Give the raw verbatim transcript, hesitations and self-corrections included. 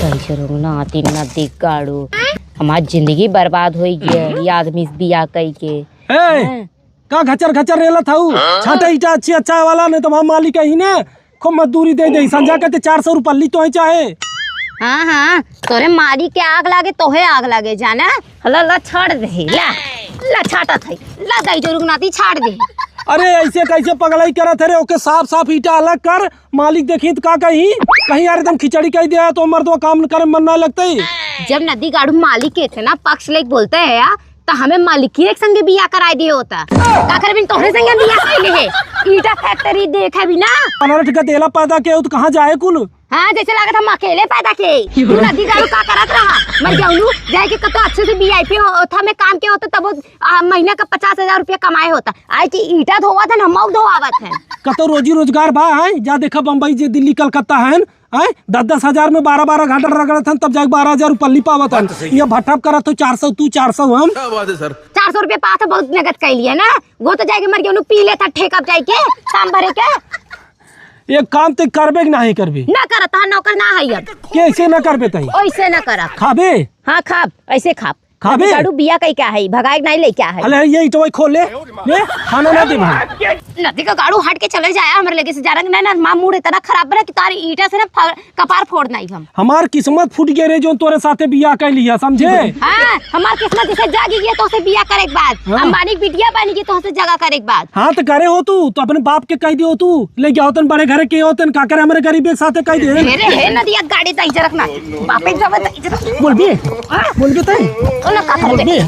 कैसे रोना तीन नदी गाड़ू, हमार जिंदगी बर्बाद होइ गया ये आदमी से बियाह कई के। ए, हैं? का घचर घचर रेलत हऊ? छाटा ईटा अच्छी अच्छा वाला, नहीं तो हम मालिक ही ना, खूब मजदूरी दे दे। संझा कहते चार सौ रुपल्ली तो है चाहे। हाँ, हाँ, तोरे मालिक के आग लागे, तोहे आग लागे, जाना? ला, ला, छाट दे, ला, ला, छाटत है, ला, दई जोरुक नाती, छाट दे। अरे, ऐसे कैसे पगलाई करत है रे? ओके साफ साफ ईटा अलग कर, मालिक देखी तो का कही? कहीं यार एकदम खिचड़ी कही दे तो मर्दवा काम करे मन ना लगते। जब नदी गाड़ू मालिक के थे ना पक्ष लेके बोलते हैं यार, तो हमें मालिक के संगे बियाह कराई दिए होता। का करे बिन तोहरे संगे बियाह कइले है? ईटा फैक्ट्री देखे बिना। पनरठ का देला पैदा के हो तो कहाँ जाए कुल? हाँ, जैसे लागत हम अकेले पैदा के। तू नदी गाड़ू का करत रहा? मर जाऊनु, जाए के कतो अच्छे से वीआईपी हो, ओथा में काम के होता तब वो, आ, महीना का पचास हजार रुपया कमाए होता। आए कि ईटा धोवत है, हम मौक धोआवत है। कतो रोजी रोजगार बा है? जा देखा बम्बई जे दिल्ली कलकत्ता है, हैं? दस दस हजार में बारह बारह घंटा रगड़त हन, तब जाके बारह हजार रुपल्ली पावत हन। बात तो सही है। ये भट्ठा करत हो चार सौ, तू चार सौ, हम। क्या बात है सर? चार सौ रुपया पास है, बहुत मेहनत कर लिया ना। वो तो जाके मर गया, उन्हें पी लेता ठेका पे जाके, काम भरे के। एक काम ते करबे कि नाही करबे? ना करत, हाँ, नौकर ना है अब। कैसे ना करबे तई? ओइसे ना करब। खाबे? हाँ, खाब, ऐसे खाब। खाबे? नदी गाड़ू बिया कई का है, भगाए के नाही ले क्या है? अले, ये ईटवा खोल ले। ले, खाना ना दे भाई। नदी का गाड़ू हट के चले जाया, हमरे लगे से जा रंग ना, ना, माँ मूड इतना खराब बना कि तारी ईटा से ना फ-, कपार फोड़ नाई हम। हमार किस्मत फूट गया रे, जो तोरे साथे बियाह कर लिया, समझे? हाँ, हमार किस्मत जैसे जागी गई तो से बियाह करे के बाद, हाँ। अंबानी बिटिया बन गई तो से जगह करे के बाद। हाँ, तो करे हो तू, तो अपने बाप के कह दियो तू, ले गया होतन बड़े घर के होतन, का करे हमरे गरीब के साथे कह दे। हे रे, हे नदिया गाड़ी दई जरक ना, बापे जब दई जरक। बोल बे, हाँ? बोल बे तई। ओ ना का बोल बे।